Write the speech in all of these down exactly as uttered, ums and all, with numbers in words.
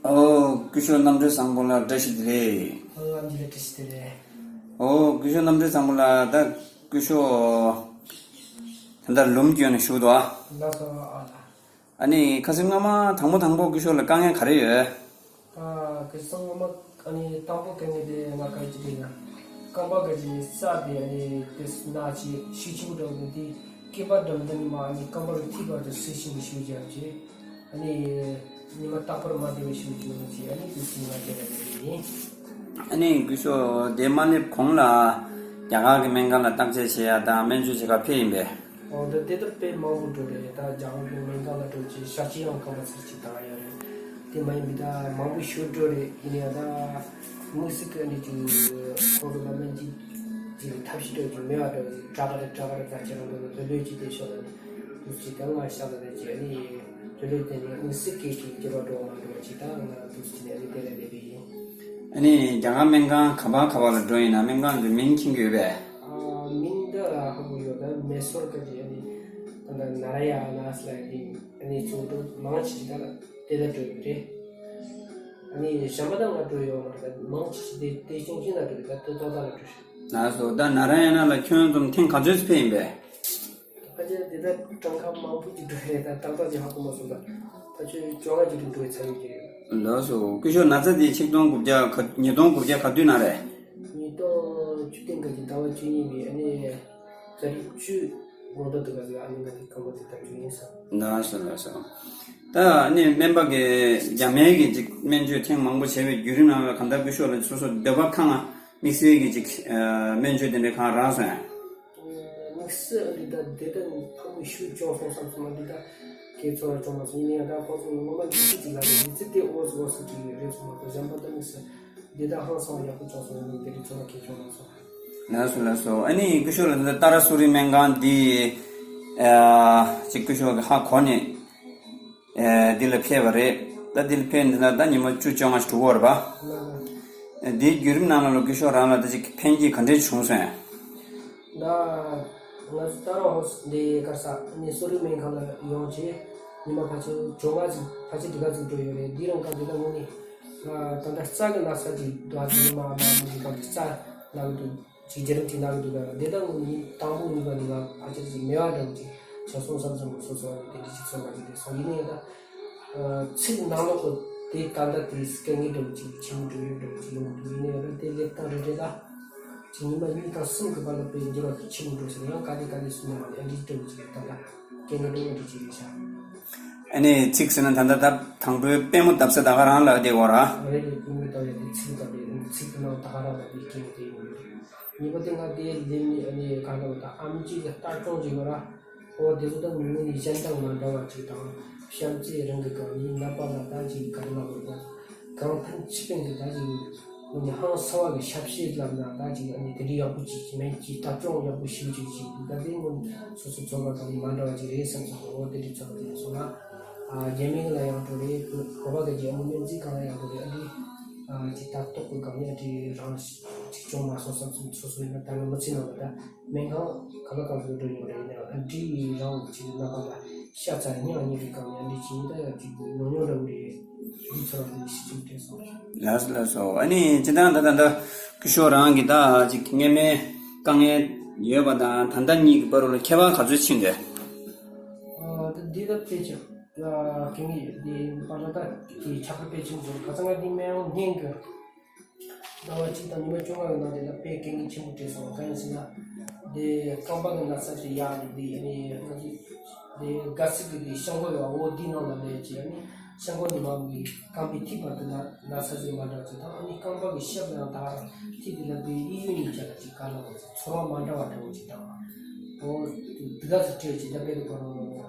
ཨོ། སྐུ་ཞབས་རྣམ་གྲོལ་བཟང་པོ་ལགས། བཀྲ་ཤིས་བདེ་ལེགས། ཨོ། ཨ་མཇུག་ལ་བཀྲ་ཤིས་བདེ་ལེགས། ཨོ། སྐུ་ཞབས་རྣམ་གྲོལ་བཟང་པོ་ལགས། ད་སྐུ་ཞབས་ད་ལྟ་ལུམ་བརྒྱུད་ནས་བཞུགས་འདུག་ཨ། ལགས་སོ། ཨ་ལགས། ཨ་ནི་ཁ་སང་སྔ་མ་དང་པོ་དང་པོ་སྐུ་ཞབས་ལ་དཀའ་ངལ་ག་རེ་ཡོད། ཨ། ཁ་སང་སྔ་མ་ཨ་ནི་དང་པོ་དཀའ་ངལ་དེ་ང་ག་རེ་ཅིག་རེད་ན། རྐང་པ་གི་ཅིག་རྩ་དེ་ཨ་ནི་དེ་ན་ཅིག་ཤུགས་ཆེན་པོ་འགྲོ་གི་འདུག་དེ་སྐེད་པ་འགྲམ་དུ་ནས་མར་ཨ་ནི་རྐང་པ་གི་མཐིལ་བར་དུ་སྲིད་ཤིང་གི་ཤུགས་རྒྱབ་ཅིག་ཨ་ནི་ཉི་མ་རྟག་པར་མ་བདེ་བའི་ཤུགས་ཅིག་ཡོང་ཅིག་ཨ་ནི་དུས་ཚོད་ང་བསྡད་པ་དེ་ཡིན། ཨ་ནི་སྐུ་ཞབས་དེ་མ་སླེབས་གོང་ལ་རྒྱ་གར་གྱི་སྨན་ཁང་ལ་བརྟག་དཔྱད་བྱེད་ཡ་དང་སྨན་བཅོས་བྱེད་ག་ཕེབས་ཡིན་པས། འོ། འདི་དེ་ལྟར་དཔེ་མང་པོ་འགྲོ་རེད། ད་རྒྱ་གར་གྱི་སྨན་ཁང་ལ་འགྲོ་ཅིག་ཤ་ཆི་ཡང་རྐང་པ་ཚུར་ཅིག་བཏང་ཡ་རེད། དེ་མ་ཡིན་པའི་ད་མང་པོ་ཞིག་འགྲོ་རེད། ཡིན་ཡང་ད་དམིགས་བསལ་གྱི་ཨ་ནི་ཅིག་ཁོང་ཚོ་ལ་སྨན་ཅིག་ཅིག་ཐབས་ཤེས་འགྲོ་ཅིག་མེད་པ་འགྲོ་ཅིག་དྲག་ག་རེད་དྲག་ག་རེད། ད་ཁྱེད་རང་ཚོ་ལ་ལྷོད་ལྷོད་ཅིག་དེ་ཤོག་ལ་ནི་དུས་ཅིག་ད་ང་ཤ་ལ་རེད་ཅིག་ཨ་ནི་ལྷོད་ལྷོད་དེ་ནི་དམིགས་བསལ་གྱི་ཅིག་སྐྱེ་བ་འགྲོ་མ་འགྲོ་ཅིག་ད་ང་དུས་ཅིག་ནས་ཨ་ནི་དེ་ལ་བསྡད་པའི་ཡིན། ཨ་ནི་རྒྱ་གར་སྨན་ཁང་ག་པར་ག་པར་ལ་འགྲོ་ཡིན་ན་སྨན་ཁང་གི་མིང་མཁྱེན་གྱི་ཡོད་པས། ཨ། མིང་འདི་ཧ་གོ་ཡོད། ད་མེ་སོར་ག་ཅིག་ཨ་ནི་ད་ནཱ་ར་ཡ་ན་ལ་ཡ་ནི་ཨ་ནི་ཚོ་འགྲོ་མང་ཆེ་ཆེ་ད་དེ་ལ་འགྲོ་ཡོད་རེད། ཨ་ནི་གཞན་པ་ད་ང་འགྲོ་ཡོད་མ་རེད། ད་མང་ཆེ་ཆེ་དེ་དེ་ཤོང་ཤིང་ལ་འགྲོ་ཡོད། ད་དེ་ཏོག་ཏག་ལ་འགྲོ་ཤག་ལགས་སོ། ད་ནཱ་ར་ཡ་ན་ལ་ཁྱོད་ཚོ་ཐེངས་ག་ཚོད་ཕེབས་ཡིན་པས། ཕལ་ཆེར་དེ་ལྟར་གྲངས་ཀ་མང་པོ་ཅིག་འགྲོ་རེད། ད་ཏག་ཏག་ཅིག་ཧ་གོ་མ་སོང་། ད་ཕལ་ཆེར་བཅོ་ལྔ་ཅིག་རིང་འགྲོ་བའི་ཚར་ཡོད་ཀྱི་རེད། ལགས་སོ། སྐུ་ཞབས་ན་ཚ་དེ་ཆིག་སྟོང་དགུ་བརྒྱ་ག་ཉིས་སྟོང་དགུ་བརྒྱ་ག་དུས་ན་རེད། ཉིས་སྟོང་བཅུ་བདུན་གྱི་ཟླ་བ་བཅུ་གཉིས་པའི་ཨ་ནི་ཏ་རིག་བཅུ་དགོང་དྲོ་དུ་ག་ཟེར་ཨ་ནི་ང་དེ་ཁམས་པ་དེ་ལྟར་བྱུང་ཡིན་ས། ལགས་སོ་ལགས་སོ། ད་ཨ་ནི་སྨན་པ་གི་རྒྱ་སྨན་གྱི་ཅིག་སྨན་བཅོས་ཐེངས་མང་པོ་བྱས་པའི་བརྒྱུད་རིམ་ནང་ལ་གང་ལྟར་སྐུ་ཞབས་ལ་སོ་སོ་འདོད་པ་ཁེངས་དམིགས་བསལ་གྱི་ཅིག་སྨན་བཅོས་དེ་འདྲའི་གང་རག་སོང་ཡང་། དམིགས་བསལ་འདི་ལྟར་བདེ་ཐང་ཕྲ་མོ་ཤུགས་བྱུང་སོང་བསམ་སོང་ན་འདི་ལྟར་གའི་ཚོར་བ་བྱུང་མ་སོང་། ཡིན་ཡང་ད་ཁོང་ཚོ་ངོ་མ་འདི་ཚོ་ཅིག་ལ་རེད། འདི་ཚོ་དེ་འོ་སོ་འོ་སོ་ཅིག་རེད་སོང་མ་གཏོགས་གཞན་པ་ད་དམིགས་བསལ་འདི་ལྟར་ཧང་སང་བ་ཡག་པོ་བྱུང་སོང་ཡང་དེ་རིགས་ཚོར་བ་གའི་བྱུང་མ་སོང་། ལགས་སོ་ལགས་སོ། ཨ་ནི་སྐུ་ཞབས་ལ་ད་ལྟ་ཏཱ་ར་སུ་རི་སྨན་ཁང་འདི་ཨ་ཅིག་སྐུ་ཞབས་ཀྱི་ཧ་གོ་ནས། ཨེ། འདི་ལ་ཕེབས་པ་རེད། ད་འདི་ལ་ཕེབས་འདི་ལ་ད་ཉི་མ་བཅུ་བཅོ་ལྔ་ཞིག་འགྲོ་གི་ཡོད་རེད་པ། ཨེ། འདིའི་བརྒྱུད་རིམ་ནང་ལ་སྐུ་ཞབས་རང་ལ་ད་ཅིག་ཕན་སྐྱེད་ག་འདྲས་བྱུང་སོང་ཡང་། ད་ང་ཚོ་ཏཱ་ར་ཧོ་སི་འདི་གར་ས་ནས་གསོ་རིག་སྨན་ཁང་ལ་ཡོང་རྗེས་ཉི་མ་ཕལ་ཆེར་བཅོ་ལྔ་ཙམ་ཕལ་ཆེར་འདི་ག་ཙམ་འགྲོ་ཡོད་རེད། འདི་རང་ག་འདི་ལ་དངོས་གནས་ད་ལྟ་རྩ་གི་ན་ཚ་ཅིག་འདུག་ཨ། འདི་མ་མ་མ་འདི་ག་འདི་རྩ་ན་གི་འདུག་ཅིག་བརྒྱུད་རིམ་ཅིག་ན་གི་འདུག་ག་འདི་ལྟ་བུ་ནི་དང་པོ་གཉིས་པ་ནི་ང་ཕལ་ཆེར་ཅིག་མེད་པ་འདྲ་བོ་ཅིག་བྱུང་སོང་བསམ་བསམ་སོ་སོ་ནི་དེ་འདྲ་ཅིག་ཚོར་བ་ཅིག་སླེབས་སོང་། ཡིན་ནའི་ད་ཚིག་ནང་ལོགས་ཀྱི་དེ་ད་ལྟ་དེ་སྐད་ངན་འདྲ་བོ་ཅིག་ཆེན་པོ་འགྲོ་ཡོད་འདྲ་བོ་ཅིག་ཡོང་གི་འདུག་ཡིན་ནའི་ད་དེ་སླེབས་སྟངས་རེ་རེ་ལ་ཅིག་ཉི་མ་གཉིས་དང་གསུམ་གྱི་བར་ལ་དཔེ་འགྱུར་བ་ཆེན་པོ་འགྲོ་ཟེར་ཡང་ག་དེ་ག་དེ་སུ་ནས་མ་ནས་ཨ་འདྲི་འདྲ་བོ་ཅིག་རེད། ད་ལྟ་སྐད་ངན་འདྲ་བོ་འདྲ་ཅིག་རེད་ཤག་ཨ་ནི་ཚིག་ཟེར་ན་ད་ལྟ་ད་དང་པོའི་པུས་མོ་བརྡབ་ས་ད་ག་རང་ལ་དེ་གོ་ར། རེད་རེད། པུས་མོ་བརྡབ་ཡ་དེ་ཚིག་བརྡབ་ཡ་དེ་ཚིག་གི་ནང་ད་ག་རང་ལ་དེ་སྐད་ངན་དེ་ཡོང་གི་རེད། གཉིས་པ་དེ་ང་དེ་ལེན་ནི་ཨ་ནི་ག་ལ་བ་ད་ཨམ་ཆི་གི་ལྟ་སྐྱོང་བྱེད་དགོས་ར། ཨོ་དེ་ཚོ་ད་ངོ་མ་ནི་གཞན་དང་མ་འདྲ་བ་ཅིག་དང་གཤམ་གསལ་རང་གི་སྒང་ནི་ནད་པ་ལ་ད་ཅིག་ག་རེ་ལབ་དགོས་རེད། ད་གང་ཕན་ཅི་ཕན་གི་ད་ཅིག་ངོ་མ་ཧང་སང་བ་གི་ཞབས་ཕྱི་ལབ་ན་ད་ཅིག་ཨ་ནི་དེ་འདྲའི་ཡག་པོ་ཅིག་མེད་ཅིག་ལྟ་སྐྱོང་ཡག་པོ་ཞིག་ཅིག་ཅིག་ད་དེ་ངོ་མ་སོ་སོ་ཚོར་བ་གང་ནི་མ་འདྲ་བ་ཅིག་རེད་བསམ་སོང་། ཨོ་དེ་འདྲའི་ཚོར་བ་དེ་སོང་ན་ཨ་རྒྱ་སྨན་ལ་ཡང་འགྲོ་རེད། གོ་བ་གི་རྒྱ་མོ་སྨན་རྩིས་ཁང་ལ་ཡང་འགྲོ་རེད། ཨ་འདི་ཨ་ཅིག་ལྟ་རྟོག་གི་སྒང་ནི་ཨ་འདྲའི་རང་ཅིག་བྱུང་མ་སོང་བསམ་སོང་། སོ་སོ་ཡིན་ན་ད་ང་མི་ཚེ་ནང་ལ་ད། སྨན་ཁང་ག་ལ་གང་དུ་འགྲོ་ཡོང་རེད། ཡིན་ནའང་འདི་ཡི་རང་གི་ཅིག་ལ་ཁ་ལ་ཤ་ཚ་སྙིང་ཉེ་བའི་སྒང་ནས་འདི་ཅིག་ཡིན་ད་ཡང་ཅིག་ཉུང་ཉུང་འདྲ་བོ་རེད། འདི་ཚོ་རང་འདི་ཤི་ཅིག་དྲན་སོང་། ལགས་སོ་ལགས་སོ། ཨ་ནི་སྤྱིར་བཏང་ད་ད་ད་སྐུ་ཞབས་རང་གི་ད་ཅིག་སྔ་མའི་དཀའ་ངལ་ཡོད་པ་དང་ད་ལྟ་གཉིས་ཀྱི་བར་ལ་ཁྱད་པར་ག་ཚོད་ཕྱིན་འདུག་ཨ་ད་འདི་ད་དཔེ་ཆ་ཨ་གང་ཡོད་འདི་བར་ལ་ད་དེ་ཁྱད་པར་དཔེ་ཆེན་པོ་ཁ་སང་ང་འདི་སྨན་ཡོང་ཉན་གི་ཟླ་བ་གཅིག་དང་ཉི་མ་བཅོ་ལྔ་གི་ནང་དེ་ལ་དཔེ་གལ་གནད་ཆེན་པོ་འཕྲད་སོང་། གང་ཡིན་ཟེར་ན། དེ་རྐང་པ་གི་ན་ཚ་དེ་ཡག་རེད། དེ་ཨ་ནི་ང་ཚོ་དེ་དགའ་སྲིད་ཀྱི་དེ་ཤང་ཀོ་ཡོད་པ། འོ་དེའི་ནང་ལ་སླེབས་བྱས་ཨ་ནི་ཤང་ཀོ་ནས་མར་གི་རྐང་པའི་མཐིལ་བར་དུ་ན་ན་ཚ་ཟེར་མ་འདྲ་བ་ཅིག་དང་། ཨ་ནི་རྐང་པ་གི་ཤབ་ཡང་དག་མཐིལ་དེ་ལ་དེ་གཡས་གཡོན་གཉིས་ཆ་ལ་ཅིག་ག་ལ་བ་ཅིག་ཚོར་བ་མ་འདྲ་བ་འདྲ་བོ་ཅིག་དང་། འོ་དེ་ག་ཚོད་འཕྲད་ཅིག་ད་དཔེ་དེ་གོ་རང་ག་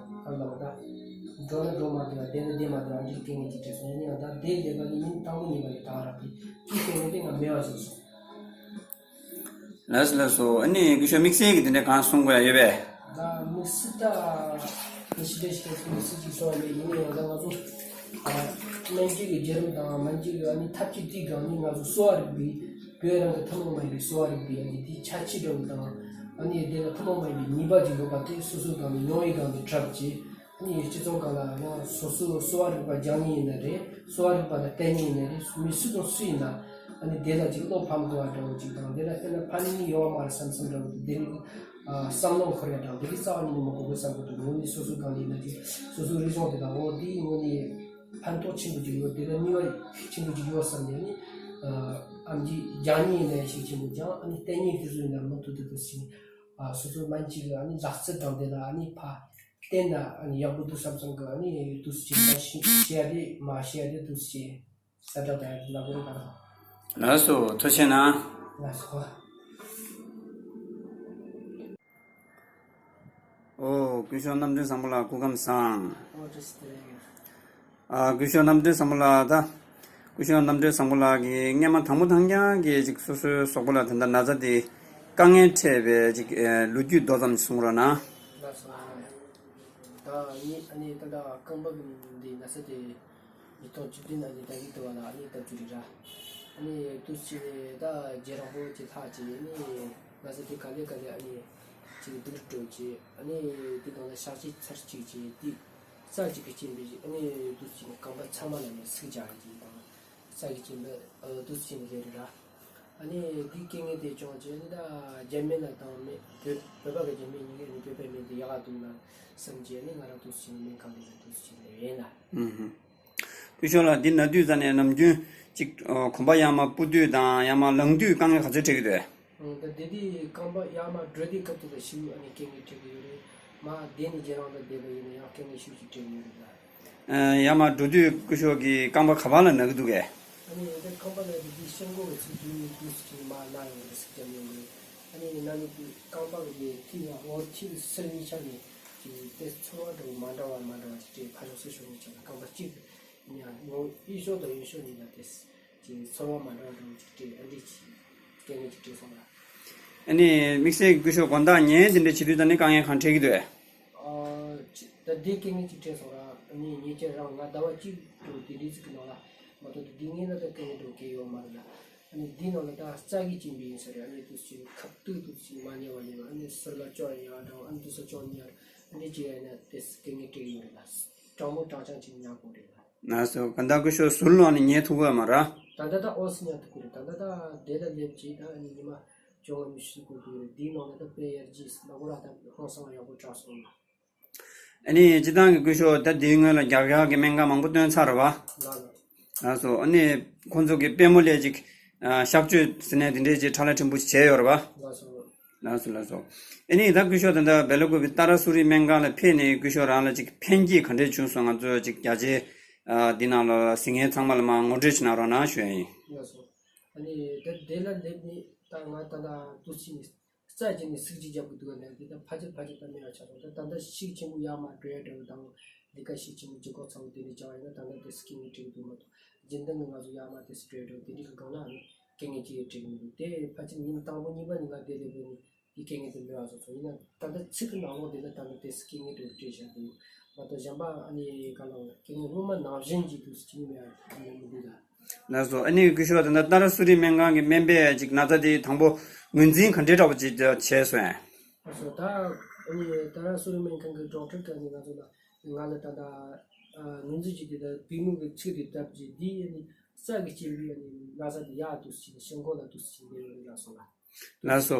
ལ་བ་ད་འགྲོ་ན་འགྲོ་མ་བདེ་བ་བསྡད་ན་བསྡད་མ་བདེ་བ་འདི་གལ་གནད་ཅིག་འཕྲད་སོང་། ཡིན་ཡང་ད་དེ་ལས་ཀ་ནི་ཉིན་དང་པོ་གཉིས་པ་ནས་ད་རག་གི་དེའི་སྟེང་ནས་དེ་ང་མེད་པ་བཟོས་སོང་། ལགས་སོ་ལགས་སོ། ཨ་ནི་སྐུ་ཞབས་དམིགས་བསལ་གྱི་དེ་འདྲ་གང་གསུང་དགོས་ཡ་ཡོད་པས། ད་དམིགས་བསལ་ད་ནི་ཞི་བདེ་ཞི་བདེ་དམིགས་བསལ་ཅིག་གསུང་ཡ་མེད། ཡིན་ནའང་ད་ང་ཚོ་ཨ་སྨན་བཅོས་ཀྱི་བརྒྱུད་རིམ་དང་སྨན་བཅོས་ཀྱི་ཨ་ནི་ཐབས་ཇུས་དེའི་སྒང་ནས་ང་ཚོ་གསོ་བ་རིག་པའི་བོད་རང་གི་ཐུན་མོང་མ་ཡིན་པའི་གསོ་བ་རིག་པའི་ཨ་ནི་དེའི་ཆ་ཆེ་འདྲ་བོ་དང་། ཨ་ནི་དེ་ལ་ཐུན་མོང་མ་ཡིན་པའི་ནུས་པ་ཅིག་ཡོད་པ་དེ་སོ་སོའི་སྒང་ནས་མྱོང་བའི་སྒང་ནས་འཁྲབ་ཅིག་ཨ་ནི་སྤྱི་ཚོགས་སྒང་ལ་ཡང་སོ་སོ་གསོ་བ་རིག་པ་སྦྱང་མཁན་ཡིན་ན་རེད། གསོ་བ་རིག་པ་ལ་བསྟེན་མཁན་ཡིན་ན་རེད། མི་སུ་དང་སུ་ཡིན་ན་ཨ་ནི་དེ་ལ་ཅིག་བློ་ཕམ་དགོས་པ་འདྲ་བོ་ཅིག་དང་། དེ་ལ་དཔེར་ན་ཕན་ནུས་ཡོད་མ་རེད་བསམ་བསམ་འདྲ་བོ་དེ་རིགས། ཨ། བསམ་བློ་འཁོར་ཡ་དང་དེ་གི་རྩ་བ་ཉིད་ནས་མི་དགོས་པའི་བསམ་དགོས་འདུག་དངོས་གནས་སོ་སོའི་སྒང་ལ་ཡིན་ན་ཅིག་སོ་སོའི་རིག་གཞུང་དེ་དང་། འོ་དེ་དངོས་གནས་ཕན་ཐོགས་ཆེན་པོ་ཅིག་ཡོད། དེ་ལ་ནུས་པ་ཆེན་པོ་ཅིག་ཡོད་བསམ་ནས། ཨ་ནི་ཨ་ནི་སྦྱང་མཁན་ཡིན་ན་ཡང་ཤུགས་ཆེན་པོ་སྦྱང་། ཨ་ནི་བསྟེན་མཁན་དེ་ཚོ་ཡིན་ན་མུ་མཐུད་དུ་དེ་བཞིན། ཨ། སོ་སོའི་སྨན་གཅིག་ཨ་ནི་ལག་རྩལ་དང་དེ་ལ་ཨ་ནི་ཕར་བསྟེན་ན་ཨ་ནི་ཡག་པོ་འདུག་བསམ་བསམ་གི། ཨ་ནི་དུས་ཚོད་ཅིག་མ་ཤེས་ཤེས་ཡ་དེ་མ་ཤེས་ཡ་དེ་དུས་ཚོད་ཅིག་གསལ་བསྒྲགས་དང་ལབ་དགོས་རེད་པ། ལགས་སོ། ཐུགས་རྗེ་གནང་། ལགས་སོ། ཨོ། སྐུ་ཞབས་རྣམ་གྲོལ་བཟང་པོ་ལགས་སྐུ་ཁམས་བཟང་། ཨོ། བཀྲ་ཤིས་བདེ་ལེགས། ཨ། སྐུ་ཞབས་རྣམ་གྲོལ་བཟང་པོ་ལགས། ད་སྐུ་ཞབས་རྣམ་གྲོལ་བཟང་པོ་ལགས་ཀྱིས་སྔས་མ་དང་པོ་དང་རྐྱང་གི་ཅིག་སོ་སོའི་གཟུགས་པོ་ལ་ད་ལྟ་ན་ཚ་དེ་དཀའ་ངལ་འཕྲད་པའི་ཅིག་ཨེ། ལོ་རྒྱུས་མདོ་ཙམ་གསུང་རོགས་གནང་། ལགས་སོ། ད་ངས་ཨ་ནི་ད་ལྟ་རྐང་པ་གི་འདི་ན་ཚ་དེ་ཉིས་སྟོང་བཅུ་བདུན་ནང་ནས་ད་གི་དུ་བ་ལ་ཨ་ནི་སྟབས་བཅུ་རེད་ར། ཨ་ནི་དུས་ཕྱིན་ནས་ད་རྗེས་རིང་པོ་ཅིག་ལྷག་ཅིག་ཨ་ནི་ན་ཚ་དེ་ག་ལེ་ག་ལེ་ཨ་ནི་ཅིག་སྡུག་རུ་འགྲོ་ཅིག་ཨ་ནི་དེ་དང་ལ་ཤག་ཅིག་ཚར་གཅིག་ཅིག་དེ་རྩ་གཅིག་གི་རྐྱེན་པས་ཨ་ནི་དུས་ཕྱིན་ནས་རྐང་པ་ཚང་མ་ལ་ནི་ཟུག་རྒྱག་གི་དང་། རྩ་གི་རྐྱེན་པས་ཨ་དུས་ཕྱིན་ནས་རེད་ར། ཨ་ནི་འདི་སྐད་ངན་དེ་བྱུང་རྗེས་ནི་ད་རྒྱ་སྨན་ལ་དང་མེད་བོད་བོད་པ་གི་རྒྱ་སྨན་ཉིད་ཀྱི་ནི་བོད་པའི་སྨན་དེ་ཡག་ག་འདུག་ན་བསམ་རྗེས་ནི་ང་རང་དུས་ཕྱིན་སྨན་ཁང་དེ་ལ་དུས་ཕྱིན་ནས་ཡིན་ལ། ཨུ་ཧུ། སྐུ་ཞབས་ལགས་འདི་ན་དུས་ཙ་ནས་ནམ་རྒྱུན་ཅིག་ཨ། གོམ་པ་ཡར་མར་སྤོ་དུས་དང་ཡར་མར་ལངས་དུས་དཀའ་ངལ་ག་ཚོད་འཕྲད་ཀྱི་འདུག་ཨང་། ད་དེ་དུས་རྐང་པ་ཡར་མར་འགྲོ་དུས་སྐབས་དེ་ལ་ཤུགས་ཨ་ནི་སྐད་ངན་འཕྲད་ཀྱི་ཡོད་རེད། མར་བསྡད་ནས་རྗེས་རང་དང་བསྡད་པ་ཡིན་ན་ཡང་སྐད་ངན་ཤུགས་ཤིག་འཕྲད་ཀྱི་ཡོད་རེད་ལ། ཨ། ཡར་མར་འགྲོ་དུས་སྐུ་ཞབས་ཀྱི་རྐང་པ་ག་པ་ལ་ན་གི་འདུག་གས། ཨ་ནི་ད་རྐང་པ་ལ་དེ་དུས་ཤེལ་སྒོ་གི་ཚུར་དུས་ནས་དུས་སུ་ཅིག་མར་ན་ཡོང་གི་རེད། ཟུག་རྒྱག་ཡོང་གི་རེད། ཨ་ནི་ན་ནི་དུས་རྐང་པ་གི་དེ་མཐིལ་ལ་འོག་མཐིལ་གི་སེར་གཉིས་ཆ་ནས་ཅིག་དེ་ཚོར་བ་འདྲ་བོ་མ་འདྲ་བ་མ་འདྲ་བ་ཅིག་སྤྲད། ཕར་ཕྱོགས་ཚུར་ཕྱོགས་གཉིས་ཆ་ལ་རྐང་པ་གཅིག་ཡང་ངོ་གཡས་ཕྱོགས་དང་གཡོན་ཕྱོགས་གཉིས་ལ་དེ་ཅིག་ཚོར་བ་མ་འདྲ་བ་འདྲ་བོ་ཅིག་སྤྲད། ཨ་འདྲ་ཅིག་སྐད་ངན་ཅིག་སྤྲད་སོང་ལ། ཨ་ནི་དམིགས་བསལ་གྱི་སྐུ་ཞབས་དགོང་དག་ཉལ་འདི་འདྲ་བྱེད་དུས་ད་ནི་དཀའ་ངལ་གང་འཕྲད་ཀྱི་འདུག་ཨ། ཅི་ད་ལྟའི་སྐད་ངན་ཅིག་འཕྲད་སོང་ར། ཨ་ནི་ཉལ་ཆས་རང་ང་ཟླ་བ་གཅིག་འགྲོ་དེ་འདྲའི་ཅིག་གི་ནང་ལ་མ་གཏོགས་དེ་འདི་ངན་ན་ད་སྐད་ངན་འགྲོ་གི་ཡོད་མ་རེད་ལ། ཨ་ནི་འདི་ནང་ལ་ད་རྩ་གི་སྐྱིན་པའི་ཡིན་ས་རེད། ཨ་ནི་དུས་ཚོད་ཁ་ཐུག་དུས་ཚོད་མ་ཉལ་བ་ཉལ་བ། ཨ་ནི་ཟུར་ལ་ཅོག་ཉལ་བ་འདྲ་བོ། ཨ་ནི་དུས་སུ་ཅོག་ཉལ་བ། ཨ་འདྲ་ཅིག་ཡིན་ན་དེ་སྐད་ངན་འཕྲད་ཀྱི་ཡོད་རེད་ལ། གྲང་མོ་གྲང་རྐྱང་ཅིག་ཉལ་དགོས་རེད་ལ། ན་སོ་ག་ད་སྐུ་ཞབས་ཟུར་ལོག་ནས་ཉལ་ཐུབ་ཀྱི་ཡོད་མ་རེད། ད་ལྟ་ད་ཨོ་སི་ཉལ་ཐུབ་ཀྱི་རེད། ད་ལྟ་ད་བསྡད་ལ་སླེབས་ཀྱི་ད་ཨ་ནི་ཉི་མ་བཅོ་ལྔ་ཉི་ཤུ་འགོར་གྱི་རེད། དེའི་ནང་ལ་ད་དཔེ་ཡར་རྒྱས་ལ་གོ་ར་ད་ཧང་སང་ཡག་པོ་དྲག་སོང་ལ། ཨ་ནི་སྤྱི་བཏང་གི་སྐུ་ཞབས་ད་དེའི་སྔོན་ལ་རྒྱ་གར་གྱི་སྨན་ཁང་མང་པོ་བསྟེན་ཚར་རེད་པ། ལགས་ལགས། ལགས་སོ། ཨ་ནི་ཁོང་ཚོ་གི་དཔལ་མོ་ལས་ཅིག་ཨ། གཤག་བཅོས་ཟེར་ནས་དེ་འདྲའི་ཅིག་ཕྲ་ལ་ཕྲན་བུ་ཞིག་བྱས་ཡོད་རེད་པ། ལགས་སོ། ལགས་སོ་ལགས་སོ། ཨ་ནི་ད་སྐུ་ཞབས་ད་ལྟ་སྦེ་ལ་ཀུ་པི་ཏཱ་ར་སུ་རི་སྨན་ཁང་ལ་ཕེབས་ནས་སྐུ་ཞབས་རང་ལ་ཅིག་ཕན་སྐྱེད་ག་འདྲས་བྱུང་སོང་། ང་ཚོ་ཅིག་རྒྱ་ཆེ་ཨ། འདི་ནང་ལ་གཟིགས་མཁན་ཚང་མ་ལ་མར་ངོ་སྤྲོད་ཅིག་གནང་རོགས་གནང་ཞུ་ཡ་ཡིན། ལགས་སོ། ཨ་ནི་དེ་དེ་ལ་སླེབས་ནས་ད་ང་ད་ལྟ་དུས་ཕྱིན་རྩ་བྱས་ནས་ཟུག་ཅིག་རྒྱག་གི་འདུག་ག་ལས་དེ་ད་ཕལ་ཆེར་ཕལ་ཆེར་ད་མེད་པ་ཆགས་སོང་། ད་ད་ལྟ་ཤུགས་ཆེན་པོ་ཡར་མར་འགྲོ་ཡ་འདྲ་བོ་དང་ལས་ཀ་ཤུགས་ཆེན་པོ་ལྗིད་ཁོག་ཚ་བོ་དེ་འདྲ་རྒྱག་ཡ་ཡིན་ན་ད་ལྟ་དེ་སྐད་ངན་འཕྲད་ཀྱི་འདུག་མ་གཏོགས། རྒྱུན་ལྡན་གྱི་ང་ཚོ་ཡར་མར་དེ་ཟུག་འགྲོ་ཡ་འདྲ་བོ་དེ་འདྲ་གི་སྒང་ལ་ཨ་ནི་སྐད་ངན་ཅིག་ཡང་འཕྲད་ཀྱི་མི་འདུག་དེ་ཕལ་ཆེར་ཉིན་དང་པོ་གཉིས་པ་ནས་ང་དེ་སླེབས་པ་ནས་དེ་སྐད་ངན་དེ་མེད་པ་བཟོས་སོང་། ཡིན་ན་ད་ལྟ་ཚིག་གི་ནང་ལོགས་དེ་ལ་ད་ལྟ་དེ་སྐད་ངན་འདྲ་བོ་འཕྲད་བཞག་འདུག་མ་གཏོགས། གཞན་པ་ཨ་ནི་ག་ལ་སྐད་ངན་སྔོན་མ་ནང་བཞིན་གྱི་དུས་སུ་ཅི་ནས་མེད་པ་མི་འདུག་ལ། ལགས་སོ། ཨ་ནི་སྐུ་ཞབས་ད་ལྟ་ཏཱ་ར་སུ་རི་སྨན་ཁང་གི་སྨན་པས་ཅིག་ན་ཚ་དེ་དང་པོ་ངོས་འཛིན་ག་འདྲའི་འདྲ་བོ་ཅིག་བྱས་སོང་ཡང་། ལགས་སོ། ད་ཨ་ནི་ཏཱ་ར་སུ་རི་སྨན་ཁང་གི་ཌོག་ཊར་ག་ནི་ང་ཚོ་ལ་ང་ལ་ད་ལྟ་ཨ་ངོས་འཛིན་བྱས་ཏེ་ད་པུས་མོ་གི་ཚིགས་དེ་བཏབ་རྗེས་འདི་ཨ་ནི་རྩ་གི་རྐྱེན་པས་ཨ་ནི་ན་ཚ་དེ་ཡར་འདུག་སེ་བྱས་ནས་ཤིང་ཁོག་ལ་འདུག་སེ་བྱས་ནས་ཡོད་རེད་ལགས་སོ་ལ། ལགས་སོ།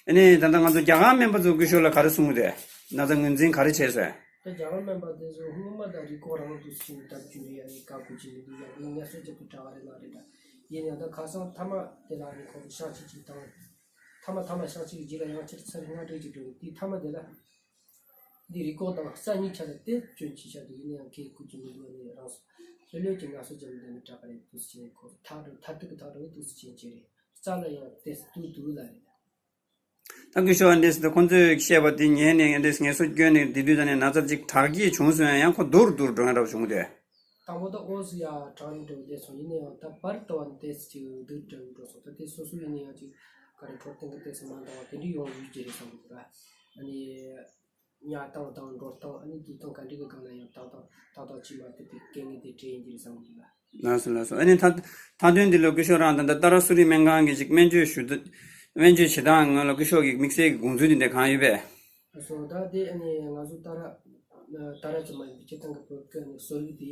ཨ་ནི་ད་ལྟ་ང་ཚོ་རྒྱ་གར་སྨན་པ་ཚོ་སྐུ་ཞབས་ལ་ག་རེ་གསུང་གི་འདུག་ན་ཚ་ངོས་འཛིན་ག་རེ་བྱས་སོང་ཡང་། ད་རྒྱ་གར་སྨན་པ་དེ་ཚོ་སྔོན་མ་ད་རིགས་ཁོག་རང་འདུག་སེ་བྱས་ནས་བཏབ་རྒྱུ་རེད། ཨ་ནི་བཀག་དགོས་ཀྱི་མི་འདུག་ཡག་པོ་ངལ་གསོ་རྒྱབ་ཏུ་དྲག་པ་རེད་ལ་རེད་ད། ཡིན་ཡང་ད་ཁ་སང་མཐའ་མ་དེ་ལ་ཨ་ནི་ཁོང་ཚོ་ཤག་ཅིག་ཅིག་བཏང་། མཐའ་མ་མཐའ་མ་ཤག་ཅིག་གི་རྗེས་ལ་ཡང་ཕྱིར་ཚར་ལྔ་དྲུག་ཅིག་འགྲོ་གི། དེའི་མཐའ་མ་དེ་ལ་འདི་རིགས་ཁོག་དང་རྩ་གཉིས་ཆ་ལ་དེ་སྐྱོན་ཅིག་བཞག་འདུག་ཡིན་ན་ཡང་ཁས་ཁུར་གྱི་མི་འདུག་ཨ་ནི་རང་སོ་ལྷོད་ལྷོད་ཀྱི་ངལ་གསོ་རྒྱབ་ན་ད་ནི་དྲག་པ་རེད་འདུག་ཟེར་ནས་ཁོ་ཚོ་ཐག་འགྲོ་ཐག་ཐུག་གི་ཐག་འགྲོ་འདུག་ཟེར་བྱས་བྱས་རེད། རྩ་ལ་ཡང་དེ་སུ་འདུག་འདུག་ལ་རེད། ད་སྐུ་ཞབས་ཨ་འདྲས་ཟེར་ཏེ་ཁོང་ཚོས་བཤད་པ་དེ་ཉན་ནས་ཨ་འདྲས་ངལ་གསོ་བསྐྱོན་ནས་དེ་དུས་ད་ནས་ན་ཚ་ཅིག་དྲག་སྐྱེད་བྱུང་སོང་ཡང་ཡང་ཁོ་སྡུག་རུ་སྡུག་རུ་འགྲོ་ཡ་འདྲ་བོ་བྱུང་སྟེ། དང་པོ་ད་ཨོ་ཙི་ཡ་གྲང་རིམ་འདྲ་བོ་བསྡད་སོང་། ཡིན་ན་ཡང་ད་བར་དུ་བ་ནི་ཏོག་ཙམ་ཅིག་སྡུག་འདྲ་བོ་འགྲོ་སོང་། ད་དེ་སོ་སོ་ཡིན་ན་ཡང་ཅིག་ག་རེ་འཕྲོད་བསྟེན་གྱི་ཏོག་ཙམ་མ་འདང་བ་དེ་འདྲ་ཡོང་ཡོད་ཀྱི་རེད་བསམ་གྱི་འདུག་ཨ་ནི་ཉལ་སྟངས་དང་འགྲོ་སྟངས་ཨ་ནི་སྡོད་སྟངས་ག་འདྲ་གི་སྒང་ལ་ཡང་ཏག་ཏག་ཏག་ཏག་ཅིག་མ་ཐུབ་པའི་སྐད་ངན་དེ་འཕྲད་ཡིན་གྱི་རེད་བསམ་གྱི་འདུག་ལགས་སོ་ལགས་སོ། ཨ་ནི་ད་མཐའ་དོན་འདི་ལ་སྐུ་ཞབས་རང་ད་ལྟ་ཏཱ་ར་སུ་རི་སྨན་ཁང་གི་ཅིག་སྨན་བཅོས་ཞུ་ད་སྨན་བཅོས་བྱེད་སྟངས་སྔོན་ལ་སྐུ་ཞབས་ཀྱི་དམིགས་བསལ་གྱི་དགོངས་ཚུལ་འདི་འདྲ་གང་ཡོད་པས། ལགས་སོ། ད་དེ་ཨ་ནི་ང་ཚོ་ཏཱ་ར་ ད་ར་ཙམ་མ་ཡིན་པའི་སྤྱིར་བཏང་གི་བོད་ཀྱི་ནི་སྲོལ་རྒྱུན་དེ་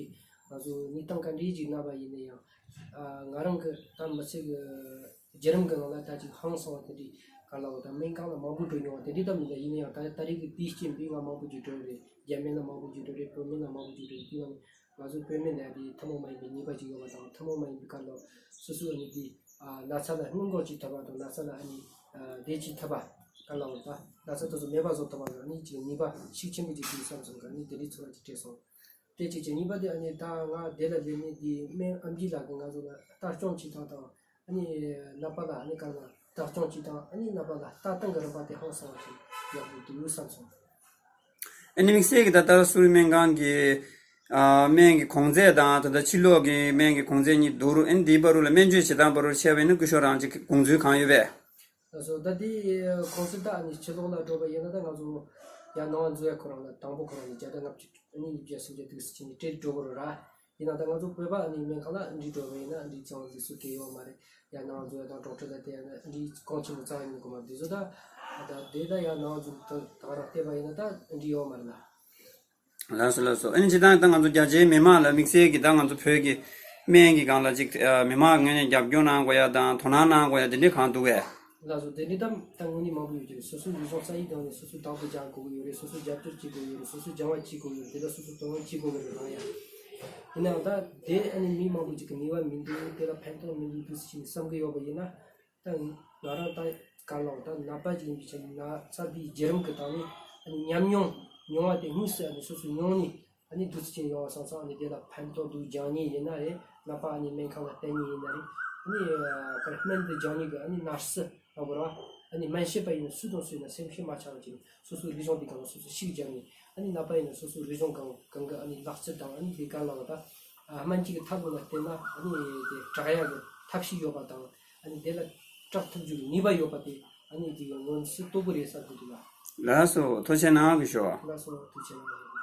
ང་ཚོ་གནས་སྟངས་ག་འདྲའི་ཅིག་ན་བ་ཡིན་ན་ཡང་། ང་རང་གི་ད་མི་ཚེ་གི་བརྒྱུད་རིམ་གི་ནང་ལ་ད་ཅིག་ཧང་སང་བ་དེ་འདྲའི་ག་ལ་བ་དང་སྨན་ཁང་ལ་མང་པོ་འགྲོ་མྱོང་བ་དེ་འདྲའི་ད་མི་འདྲ་ཡིན་ན་ཡང་། ད་ད་རེས་ཀྱི་དུས་རྐྱེན་པས་ང་མང་པོ་ཅིག་འགྲོ་རེད། རྒྱ་སྨན་ལ་མང་པོ་ཅིག་འགྲོ་རེད། བོད་སྨན་ལ་མང་པོ་ཅིག་འགྲོ་རེད། དེ་ཡང་ང་ཚོའི་བོད་སྨན་ལ་དེ་ཐུན་མོང་མ་ཡིན་པའི་ནུས་པ་ཅིག་ཡོད་པ་དང་། ཐུན་མོང་མ་ཡིན་པའི་སྐབས་ལ་སོ་སོའི་ཨ་ནི་དེ་ན་ཚ་ལ་སྔོན་འགོག་བྱེད་ཐུབ་པ་དང་། ན་ཚ་ལ་ཨ་ནི་བདེ་བྱེད་ཐུབ་པ། ག་ལ་བ་ད་ན་ཚ་དེ་ཚོ་མེད་པ་བཟོ་ཐུབ་པ་ལ་ཨ་ནི་ཅིག་ནུས་པ་ཤུགས་ཆེན་པོ་ཅིག་འདུག་བསམ་སོང་། ག་ཨ་ནི་དེ་འདྲའི་ཚོར་བ་ཅིག་སྤྲད་སོང་། དེ་གཅིག་བྱས། གཉིས་པ་དེ་ཨ་ནི་ད་ང་དེ་ལ་སླེབས་ནས་དེ་སྨན་ཨེམ་ཆི་ལགས་ཀྱིས་ང་ཚོ་ལ་ལྟ་སྐྱོང་བྱེད་སྟངས་དང་། ཨ་ནི་ནད་པ་ལ་ཨ་ནི་ག་ལ་ལྟ་སྐྱོང་བྱེད་སྟངས། ཨ་ནི་ནད་པ་ལ་ལྟ་སྟངས་ཀྱི་རིམ་པ་དེ་ཧང་སང་བ་ཞིག་ཡག་པོ་འདུག་བསམ་སོང་། ཨ་ནི་དམིགས་བསལ་གྱི་ད་ལྟ་གསུང་སྨན་ཁང་གི་ཨ་སྨན་གྱི་གོང་ཚད་དང་། ད་ལྟ་ཕྱི་ལོགས་ཀྱི་སྨན་གྱི་གོང་ཚད་གཉིས་བསྡུར། ཨ་ནི་དེའི་བར་དུ་ལ་སྨན་བཅོས་བྱེད་སྟངས་བར་དུ་ཕྱེ་བ་ཡིན་ན་སྐུ་ཞབས་རང་ཅིག་དགོངས་ཚུལ་གང་ཡོད་པས། ལགས་སོ། ད་དེ་གོང་ཚད་ད་ཨ་ནི་ཕྱི་ལོགས་ལ་འགྲོ་བ་ཡིན་ན་ད་ང་ཚོ་ཡར་ནང་འཛུལ་ཡ་ཁོ་རང་ལ་དང་པོ་ཁོ་རང་ལ་བརྒྱ་དང་ལྔ་བཅུ། ཨ་ནི་ཉིས་བརྒྱ་སུམ་བརྒྱ་དུ་སུ་ཅི་ནི་སྤྲད་འགྲོ་དགོས་རེད་ར། ཡིན་ན་ད་ང་ཚོ་བོད་པ་ཨ་ནི་སྨན་ཁང་ལ་འདི་འགྲོ་བ་ཡིན་ན་འདི་ཅང་ལུགས་སྲོལ་གལ་ཡོད་མ་རེད། ཡར་ནང་འཛུལ་ཡ་དང་ཌོག་ཊར་ལ་བལྟ་ཡ་ན་འདི་གོང་ཆེན་པོ་རྩ་བ་ཉིད་དགོས་མ་འདི་ཚོ་ད། ད་དེ་ད་ཡར་ནང་འཛུལ་ད་ག་རང་བལྟས་པ་ཡིན་ན་ད་འདི་ཡོད་མ་རེད་ལ། ལགས་སོ། ལགས་སོ། ཨ་ནི་སྤྱིར་བཏང་ད་ང་ཚོ་རྒྱ་ཆེའི་མི་མང་ལ་དམིགས་བསལ་གྱི་ད་ང་ཚོ་བོད་ཀྱི་སྨན་གྱི་སྒང་ལ་ཅིག་ཨ་མི་མང་ངོས་ནས་རྒྱབ་སྐྱོར་གནང་དགོས་ཡ་དང་དོ་སྣང་གནང་དགོས་ཡ་དེ་འདྲ་གང་འདུག་གས། ལགས་སོ། དེ་འདྲ་ད་ད་དངོས་གནས་མང་པོ་ཡོད་ཀྱི་རེད། སོ་སོའི་རིག་གཞུང་རྩ་ཡིག་སྒང་ནས་སོ་སོ་བདག་པོ་རྒྱག་དགོས་ཀྱི་ཡོད་རེད། སོ་སོ་རྒྱབ་སྐྱོར་བྱེད་དགོས་ཡོད་རེད། སོ་སོ་སྦྱང་བ་བྱེད་དགོས་ཡོད་རེད། དེ་ལ་སོ་སོ་དོ་སྣང་བྱེད་དགོས་ཀྱི་རེད་རང་ཡ། ཡིན་ནའང་ད་དེ་ཨ་ནི་མི་མང་པོ་ཅིག་གི་ནུས་པ་མི་འདུག་དེ་ལ་ཕན་ཐོགས་མི་འདུག་འདུག་ཟེར་ནས་བསམ་གྱི་ཡོད་པ་ཡིན་ན། ད་ང་རང་ད་ག་ལ་བ་ད་ནད་པ་ཅིག་ཡིན་པའི་ཆ་ནས་ན་ཚ་དེའི་བརྒྱུད་རིམ་གྱི་སྟེང་ནས་ཨ་ནི་ཉམས་མྱོང་མྱོང་བ་དེ་དངོས་སུ་ཨ་ནི་སོ་སོ་མྱོང་ནས། ཨ་ནི་འདུག་སེ་བྱས་ཡོང་བ་སོང་ཙང་། ཨ་ནི་དེ་ལ་ཕན་ཐོགས་འདུག་སྦྱང་ཉེན་ཡིན་ན་རེད། ནད་པ་ཨ་ནི་སྨན་ཁང་ལ་བསྟེན་ཉེན་ཡིན་ན་རེད། ཨ་ནི་ག་རེ་སྨན་དེ་སྦྱང་ཉེན་གྱི་ཨ་ནི་ནར་སི་ལ་བོར་བ། ཨ་ནི་སྨན་ཞབས་པ་ཡིན་ན་སུ་དང་སུ་ཡིན་ན་སེམས་ཤུགས་མ་ཆག་པ་བྱས་ནས་སོ་སོའི་རིག་གཞུང་དེ་སྒང་ལ་སོ་སོ་ཤུགས་རྒྱབ་ནས། ཨ་ནི་ནད་པ་ཡིན་ན་སོ་སོའི་རིག་གཞུང་སྒང་སྒང་གི་ཨ་ནི་ལག་རྩལ་དང་། ཨ་ནི་དེ་ག་ལ་བ་ད་སྨན་བཅོས་ཀྱི་ཐབས་ལ་བརྟེན་ན་ཨ་ནི་དེ་དྲག་ཡག་གི་ཐབས་ཤེས་ཡོད་པ་དང་། ཨ་ནི་དེ་ལ་དྲག་ཐུབ་རྒྱུ་གི་ནུས་པ་ཡོད་པ་དེ་ཨ་ནི་དེ་ཡང་མངོན་གསལ་དོད་པོ་རེད་བསམ་གྱི་འདུག་ལ། ལགས་སོ། ཐུགས་རྗེ་གནང་སྐུ་ཞབས། ལགས་སོ། ཐུགས་རྗེ་གནང་།